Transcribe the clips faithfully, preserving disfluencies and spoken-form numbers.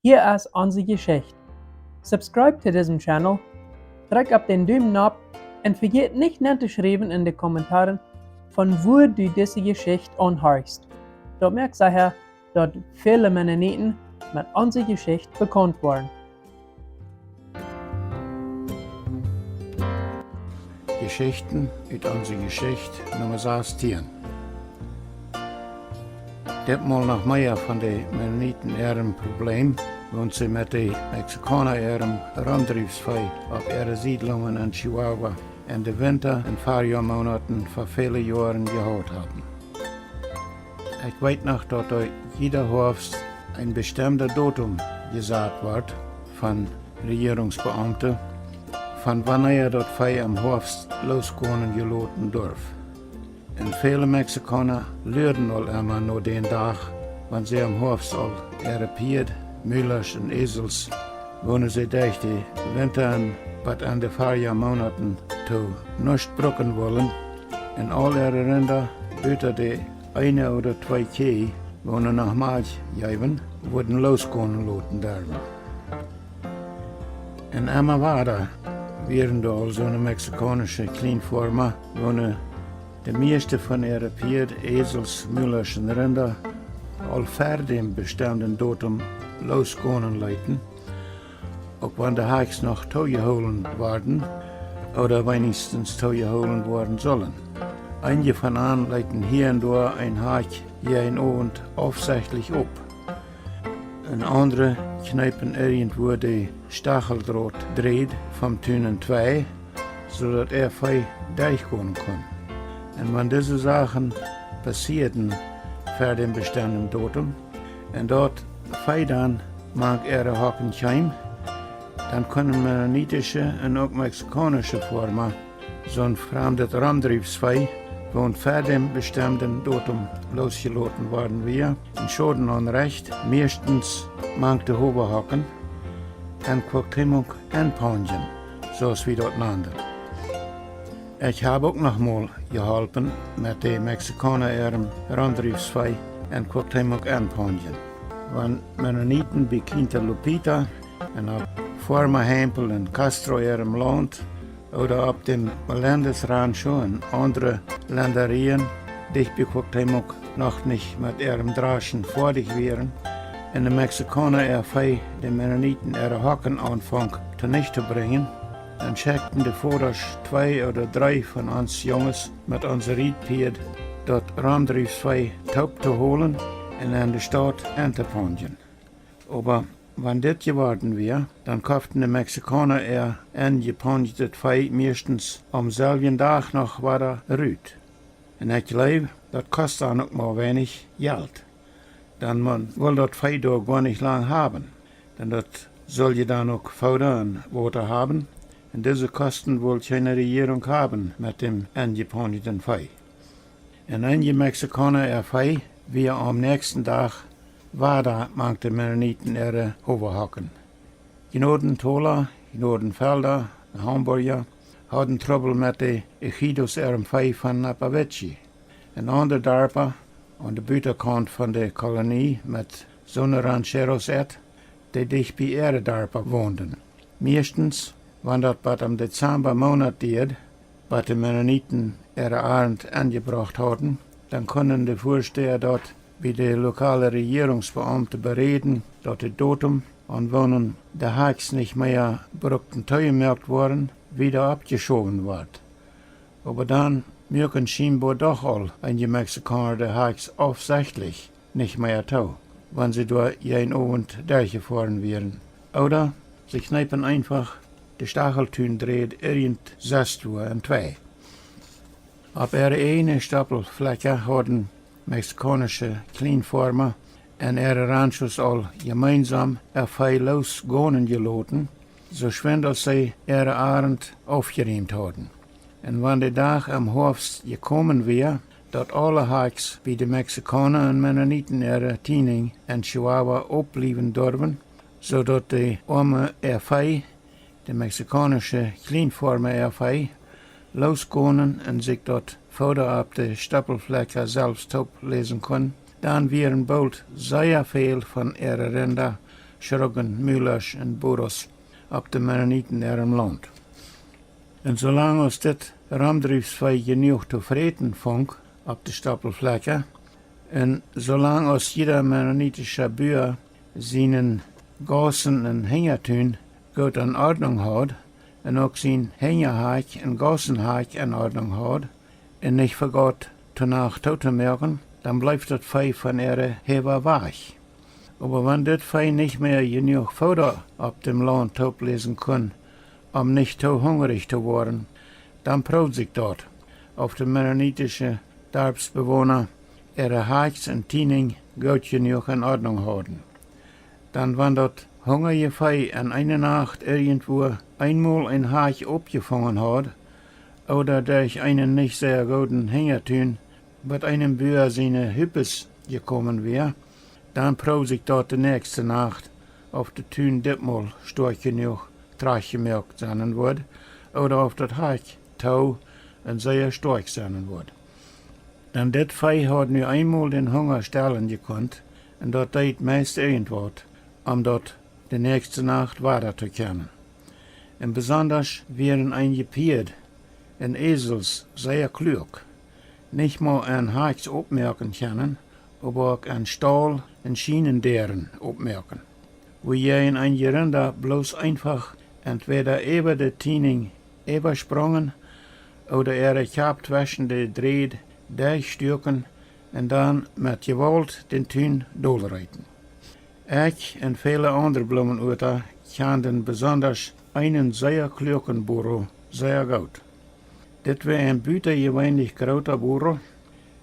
Hia es onse Jeschicht. Subscribe to disen Channel, drekj opp dän Dumen nopp un vejät nich nen to schriewen en de Kommentaren, von wua du dise Jeschicht aunhorchst. Daut moakt secha, daut väle Mennoniten met onse Jeschicht bekaunt woaren. Jeschichten ut onse Jeschicht, Numma sastieen. Ditmol noch mea von de Mennoniten äarem Probleem, waut see met de Mexikauna äarem Romdriefsvee opp äare Siedlungen en Chihuahua en de Winta- un Farjoamonaten ver väle Joaren jehaut haben. Ekj weet noch, daut doa jieda Hoafst een bestemda Datum jesat wort von Rejierungsbeaumte, von wanea daut Vee em Hoafst loosgonen jeloten durf. Un väle Mexikauna luaden aul emma no dän Dach, wan see em Hoafst aul äare Pieed, Mulasch un Esels, woone see derch de Winta un bat en de Farjoamonaten to nuscht brucken wullen, un aul äare Rinda, buta de eene ooda twee Kjieej, woone noch Malkj jeewen, wudden loosgonen loten derwen. Un emma wada wieren doa aul soone mexikaunische Kjlienfoarma, woone de mieeschte von äare Pieed, Esels, Mulasch un Rinda aul ver däm bestemden Datum loosgonen leeten, uk wan de Hakjs noch toojehoolen worden, ooda weenichstens toojehoolen woaren sullen. Eenje von an leeten hia un doa een Hakj jäajen Owent aufsechtlich op. Un aundre kjneepen irjentwua de Stacheldrotdräd vom Tun entwei, soo daut äa Vee derchgonen kunn. Un wan dise Sachen passieeden ver däm bestemden Datum, un daut Vee dan mank äare Hocken kjeem, dan kunnen mennonitische un uk mexikaunische Foarma soon framdet Romdriefsvee, waut ver däm bestemden Datum loosjeloten worden wia, een Schoden aunrechten, mieeschtens mank de Howahocken, en Cuauhtémoc enpaundjen, soo aus wie daut nanden. Ekj hab uk noch mol jeholpen met de Mexikauna äarem Romdriefsvee en Cuauhtémoc enpaundjen. Wan Mennoniten bie Quinta Lupita un opp Foarma Hempel un Castro äarem Launt ooda opp däm Meléndez Rancho un aundre Lendarieen dicht bie Cuauhtémoc noch nich met äarem Draschen foadich wieren un de Mexikauna äa Vee de Mennoniten äare Hocken aunfunk tonicht to brinjen, dan schekjten de Vodasch twee ooda dree von ons Junges met onse Rietpieed daut Romdriefsvee toop to holen un en de Staut entopaundjen. Oba wan dit jeworden wia, dan koften de Mexikauna äa enjepaundjtet Vee mieeschtens aum selwjen Dach noch wada rut. Un ekj jleew, daut kost dan uk mau weinich Jelt. Dan maun wull daut Vee doa goanich lang haben. Dan daut sull je dan uk Fooda un Wota haben. Un dise Kosten wull kjeene Rejierunk haben met däm enjepaundjten Vee. Un eenje Mexikauna äa Vee wia aum näakjsten Dach wada mank de Mennoniten äare Howahocken. Jnodentola, Jnodenfelda, de Hamburja, hauden Trubbel met de Ejidos äarem Vee von Napawechí. Un aundre Darpa aun de Butakaunt von de Kolonie met soone Rancheros äat, dee dicht bie äare Darpa wonden. Mieeschtens, wan daut bat em Dezamba Moonat dieed, bat de Mennoniten äare Arnt enjebrocht hauden, dan kunnen de Väastäja daut bie de lokale Rejierungsbeaumte beräden, daut de Datum, aun woonen de Hakjs nich mea brukten toojemoakt woaren, wieda oppjeschowen wort. Oba dan muaken schienboa doch aul eenje Mexikauna de Hakjs aufsechtlich nich mea too, wan see doa jäajen Owent derchjefoaren wieren. Ooda see kjneepen eenfach de Stacheltundräd irjent sestwua entwei. Opp äare ieejne Stoppelflekja hauden mexikaunische Kjlienfoarma en äare Ranchos aul jemeensom äa Vee loosgonen jeloten, soo schwind aus see äare Arnt aufjerieemt hauden. Un wan de Dach em Hoafst jekomen wia, daut aule Hakjs bie de Mexikauna un Mennoniten äare Tieninj en Chihuahua opbliewen durwen, soo daut de Oame äa Vee, de mexikaunische Kjlienfoarma äa Vee, loosgonen un sikj daut Fooda opp de Stoppelflekja selfst toopläsen kunnen, dan wieren boolt sea väl von äare Rinda Schruggen, Mulasch un Burros opp de Mennoniten äarem Launt. Un soo lang aus dit Romdriefsvee jenuach to fräten funk opp de Stoppelflakja, un soo lang aus jieda mennonitischa Bua sienen Gaussen un Hinjatun goot en Ordnunk haud, un uk sien Hinjahakj un Gaussenhakj en Ordnunk haud, un nich vegaut to Nacht too to moaken, dan bleef daut Vee von äare Häwa wajch. Oba wan dit Vee nich mea jenuach Fooda opp däm Launt toop läsen kunn, om nich too hungrich to woaren, dan proowd sikj daut, auf de mennonitische Darpsbewona äare Hakjs un Tieninj goot jenuach en Ordnunk hauden. Dan wan daut hungaje Vee en eene Nacht irjentwua eenmol een Hakj oppjefungen haud, ooda derch eenen nich sea gooden Hinjatun bie eenem Bua siene Hupes jekomen wia, dan proowd sikj daut de näakjste Nacht, auf de Tun ditmol stoakj jenuach trajchtjemoakt sennen wudd, ooda auf daut Hakj too un sea stoakj sennen wudd. Dan dit Vee haud nu eenmol dän Hunga stellen jekunt, un daut deed meist irjentwaut, om daut de näakjste Nacht wada to kjennen. Un besondasch wieren eenje Pieed un Esels sea kluak, nich mau en Hakjs oppmoaken kjennen, oba uk en Staul un Schienendäaren oppmoaken, wua jie en een Jerinda bloos eenfach entwäda äwa de Tieninj äwasprungen ooda äare Kjap tweschen de Dräd derchstuaken un dan met Jewault dän Tun dolreeten. Ekj un väle aundre Bloomenuata kjanden besondasch eenen sea kluaken Buro sea goot. Dit wia een butajeweenlich groota Buro,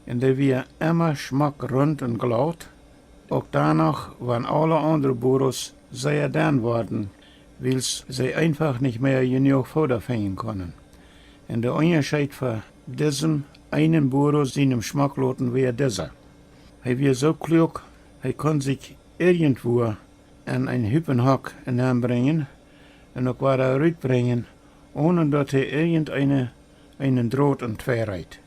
un dee wia emma schmock runt un glaut, uk dan noch, wan aule aundre Buros sea denn worden, wiels see eenfach nich mea jenuach Fooda finjen kunnen. Un de Unjascheet fa disem eenen Buro sienem Schmockloten wia disa: Hee wia soo kluak, hee kunn sikj irjentwua en een Hupenhok nenbrinjen un uk wada rutbrinjen, onen daut hee irjenteena eenen Drot entwei reet.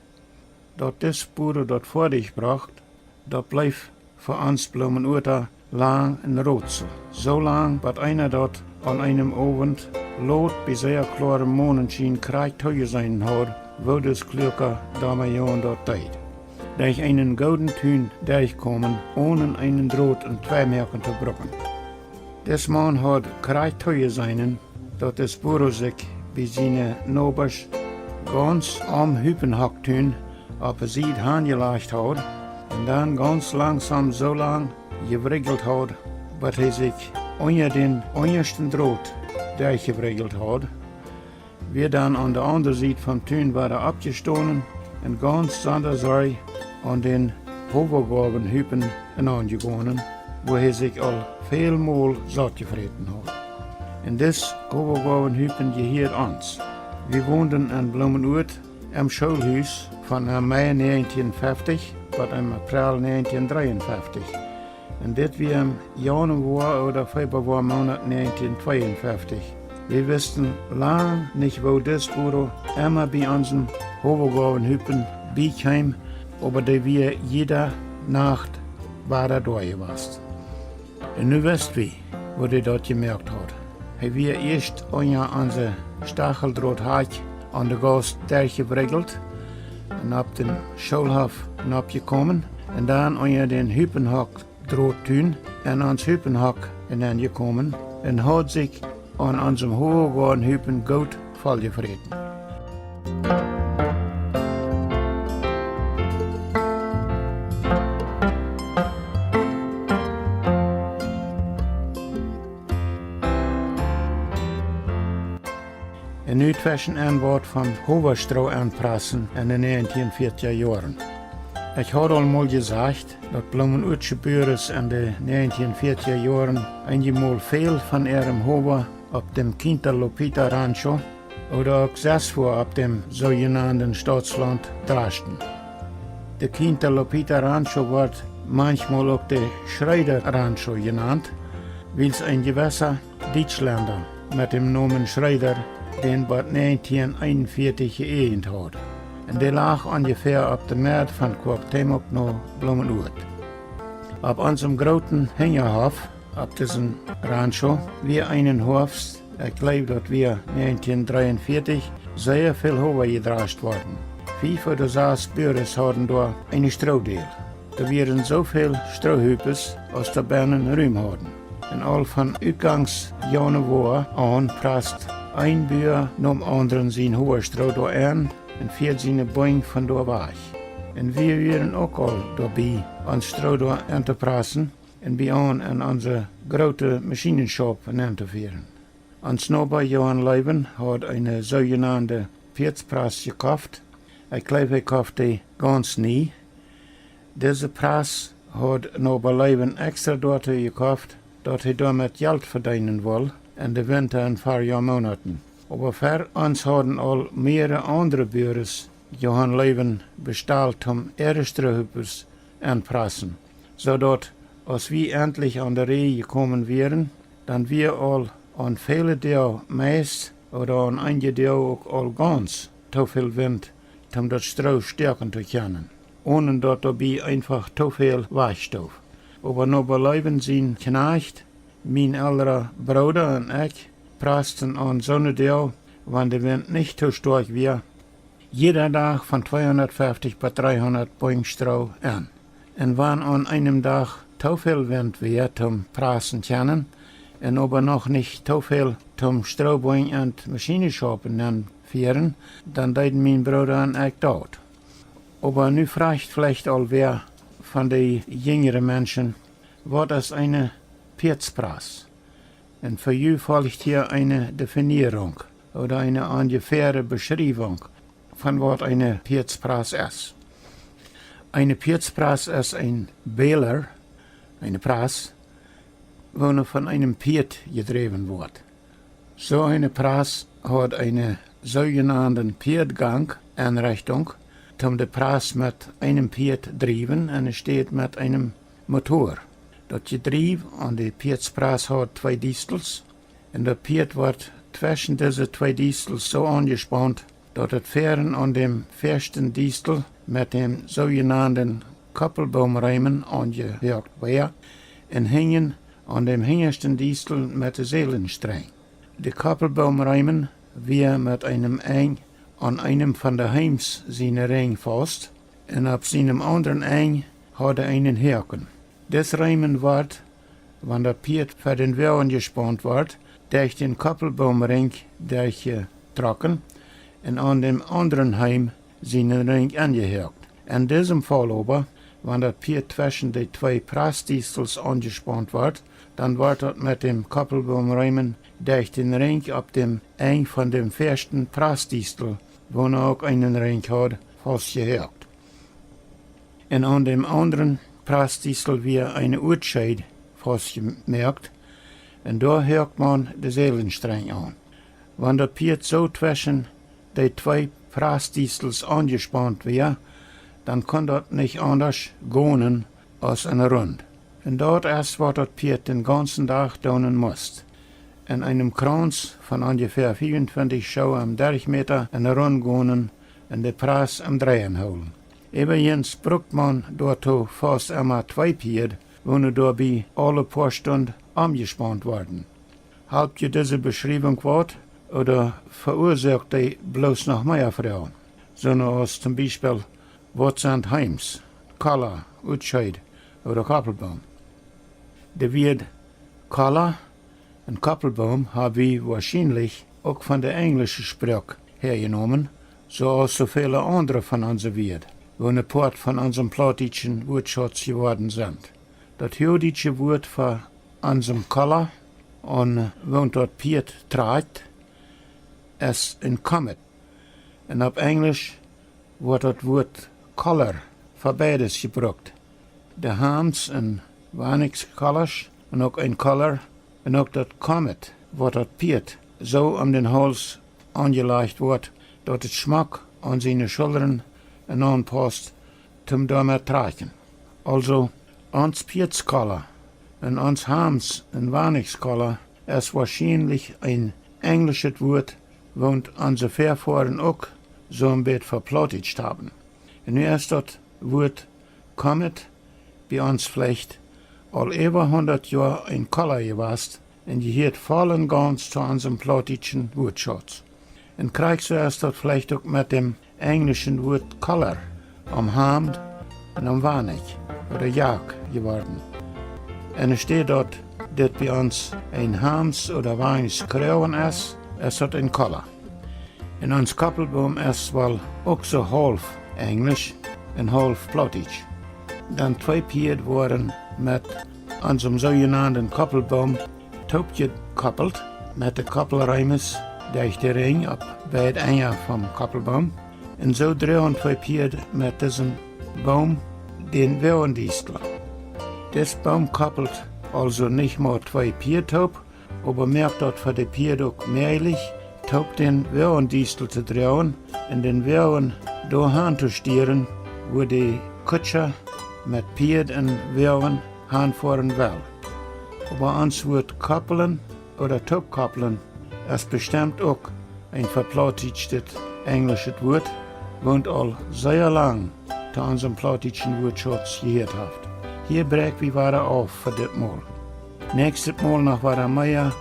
Daut dis Buro daut foadich brocht, daut bleef fa ons Bloomenuata lang een Rotsel. Soo lang, bat eena daut aun eenem Owent lot bie sea kloarem Monenschien krakjt toojeseenen haud, woo dis kluaka Damajon daut deed, derch eenen gooden Tun derchkomen, onen eenen Drot entwei moaken to bruken. Dis Maun haud krakjt toojeseenen, daut dis Buro sikj bie siene Nobasch gaunz aum Hupenhoktun oppe Sied hanjelajcht haud un dan gaunz langsom soo lang jewriejelt haud, bat hee sikj unja dän unjaschten Drot derchjewriejelt haud, wia dan aun de aundre Sied vom Tun wada oppjestonen un gaunz sonda Sorj aun dän Howagoawenhupen enaunjegonen, wua hee sikj aul väl mol saut jefräten haud. Un dis Howagoawenhupen jehieed ons. Wie wonden en Bloomenuat em Schoolhus von em Mei näajentieen feftich bat em April näajentieen dreeunfeftich. Un dit wia em Jaunwoa ooda Februamoonat näajentieen tweeunfeftich. Wie wisten lang nich, woo dis Buro emma bie onsen Howagoawenhupen biekjeem, oba dee wia jieda Nacht wada doa jewast. Un nu wist wie, woo dee daut jemoakt haud. Hee wia ieescht unja onse Stacheldrothakj aun de Gauss derchjewriejelt un opp dän Schoolhoff noppjekomen un dan unja dän Hupenhok Drottun en ons Hupenhok nenjekomen un haud sikj aun onsem Howagoawenhupen goot volljefräten. Un nu tweschen en waut von Howastroo aunprassen en de näajentieen fiatja Joaren. Ekj haud aul mol jesajcht, daut Bloomenuatsche Buares en de näajentieen fiatja Joaren eenjemol väl von äarem Howa opp däm Quinta Lupita Rancho ooda uk sestwua opp däm soojenanden Stautslaunt draschten. De Quinta Lupita Rancho wort manchmol uk de Schreeder Rancho jenant, wiels een jewessa Dietschlenda met däm Nomen Schreeder dän bat näajentieen eenunfiatich jeäjent haud. Un dee lach onjefäa opp de Med von Cuauhtémoc no Bloomenuat. Opp onsem grooten Hinjahoff, opp disen Rancho wia eenen Hoafst, ekj jleew daut wia negentien dreeunvieetich, sea väl Hoa jedrascht worden. Fief ooda sas Buares hauden doa eene Stroodeel. Doa wieren soo väl Stroohupes aus doa bennen Rum hauden. Un aul von utgangs Januoa aun prast een Bua nom aundren sien Hoastroo doa aun un fieed siene Boinj von doa wajch. Un wie wieren uk aul doabie, ons Stroo doa auntoprassen un bie aun en onse groote Maschienenschaup nentofieren. Ons Noba Johan Loewen haud eene soojenaunde Pieedsprass jekoft. Ekj jleew, hee koft dee gaunz nie. Dise Prass haud Noba Loewen extra doatoo jekoft, daut hee doamet Jelt vedeenen wull en de Winta- un Farjoamonaten. Oba ver ons hauden aul mearere aundre Buares Johan Loewen bestalt, om äare Stroohupes auntoprassen, soo daut, aus wie entlich aun de Rieej jekomen wieren, dan wia aul aun väle Doag meist ooda aun eenje Doag uk aul gaunz too väl Wint, om daut Stroo stoaken to kjennen, onen daut doabie eenfach too väl wajchstoof. Oba Noba Loewen sien Kjnajcht, mien elra Brooda un ekj prasten aun soone Doag, wan de Wint nich too stoakj wia, jieda Dach von tweehundatfeftich bat dreehundat Boinj Stroo aun. Un wan aun eenem Dach too väl Wint wia, om prassen kjennen, un oba noch nich too väl, om Strooboinj en de Maschienenschaupen nentofieren, dan deeden mien Brooda un ekj daut. Oba nu froagt veleicht aul wäa von de jinjre Menschen: "Waut es eene Pieedsprass?" Un fa junt folcht hia eene Definierunk ooda eene onjefäare Beschriewunk von waut eene Pieedsprass es. Eene Pieedsprass es een baler, eene Prass, woo von eenem Pieet jedräwen woat. Soo eene Prass haud eene soojenaunde Pieedgank-Enrechtunk, om de Prass met eenem Pieet driewen, enne Städ met eenem Motor. Daut Jedriew aun de Pieedsprass haud twee Diestels, un daut Pieet woat tweschen dise twee Diestels soo aunjespaunt, daut daut väaren aun däm väaschten Diestel met däm soojenaunden Koppelboomreemen aunjehoakt wia un hinjen aun däm hinjaschten Diestel met de Sälenstrenj. De Koppelboomreemen wia met eenem Enj aun eenem von de Heems siene Rinj faust un opp sienem aundren Enj haud hee eenen Hoaken. Dis Reemen woat, wan daut Pieet ver dän Woagen jespaunt woat, derch dän Koppelboomrinkj derchjetrocken un aun däm aundren Heem sienen Rinkj aunjehoakt. En disem Faul oba, wan daut Pieet tweschen de twee Prassdiestels aunjespaunt woat, dan woat daut met däm Koppelboomreemen derch dän Rinkj opp däm Enj von däm väaschten Prassdiestel, wua hee uk eenen Rinkj haud, faustjehoakt. Un aun däm aundren Prassdiestel wia eene Utscheed faustjemoakt, un doa hoakt maun de Sälenstrenj aun. Wan daut Pieet soo tweschen de twee Prassdiestels aunjespaunt wia, dan kunn daut nich aundasch gonen aus eene Runt. Un daut es waut daut Pieet dän gaunzen Dach doonen must. En eenem Krauns von onjefäa fiefuntwintich Schoo em Derchmäta enne Runt gonen un de Prass em Dreien hoolen. Äwajens brukt maun doatoo faust emma twee Pieed, wua doabie aule poa Stund omjespaunt worden. Halpt junt dise Beschriewunk waut, ooda veuasoakt dee bloos noch mea Froagen? Soo aus toom Biespel: Waut sent Heems, Kolla, Utscheed ooda Koppelboom? De Wieed Kolla un Koppelboom hab wie woarschienlich uk von de enjlische Sproak häajenomen, soo aus soo väle aundre von onse Wieed, wua een Poat von onsem plautdietschen Wuatschauts jeworden sent. Daut huachdietsche Wuat fa onsem Kolla, un wua daut Pieet trakjt, es een Comet. Un opp Enjlisch woat daut Wuat collar fa beides jebrukt. De Heems un Waniks Kollasch un uk een collar un uk daut Comet, waut daut Pieet soo om dän Hauls aunjelajcht woat, daut et schmock aun siene Schullren aunpaust, toom doamet trakjen. Aulsoo, ons Pieedskolla un ons Heems un Waniks Kolla es woarschienlich een enjlischet Wuat, waut onse Väafoaren uk soo een bät veplautdietscht haben. Un nu es daut Wuat Comet bie ons veleicht aul äwa hundat Joa een Kolla jewast, un jehieet voll un gaunz to onsem plautdietschen Wuatschauts. Un krakjt soo es daut veleicht uk met däm enjlischen Wuat collar, om Hamd un om Wanich ooda Jack jeworden. Un enne Städ daut dit bie ons een Hamds ooda Wanichskrauwen es, es daut een collar. Un ons Koppelboom es woll uk soo haulf Enjlisch un haulf Plautdietsch. Dan twee Pieed woaren met onsem soojenanden Koppelboom toopjekoppelt met de Koppelreemes derch de Rinj opp beid Enja vom Koppelboom. Un soo droagen twee Pieed met disen Boom dän Woagendiestel. Dis Boom koppelt aulsoo nich mau twee Pieed toop, oba moakt daut fa de Pieed uk mäajlich, toop dän Woagendiestel to droagen un dän Woagen doahan to stieren, wua de Kutscha met Pieed un Woagen hanfoaren well. Oba ons Wuat kopplen ooda toopkopplen es bestemt uk een veplautdietschtet enjlischet Wuat, waut aul sea lang to onsem plautdietschen Wuatschauts jehieet haft. Hia bräakj wie wada auf fa dit Mol. Näakjstet Mol noch wada mea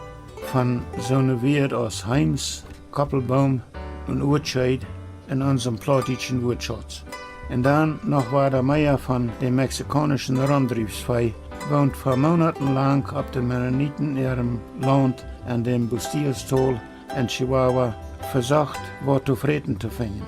von soone Wieed aus Heems, Koppelboom un Uatscheed en onsem plautdietschen Wuatschauts. Un dan noch wada mea von de mexikaunischen Romdriefsvee, waut fa Moonaten lang opp de Mennoniten äarem Launt en däm Bustillos-Tol en Chihuahua vesocht, waut to fräten to finjen.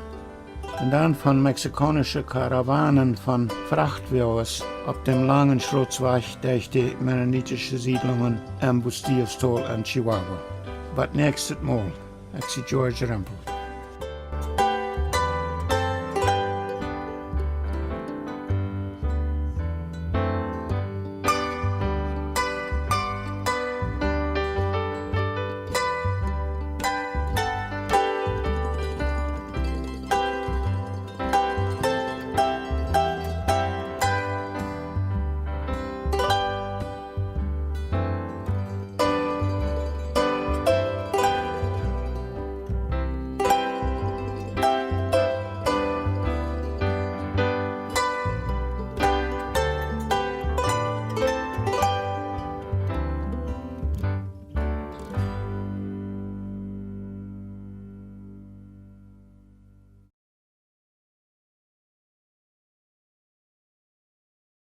Un dan von mexikaunische Karawanen von Frachtwoages opp däm langen Schlotswajch derch de mennonitische Siedlungen em Bustillos-Tol en Chihuahua. Bat näakjstet Mol, ekj sie George Rempel.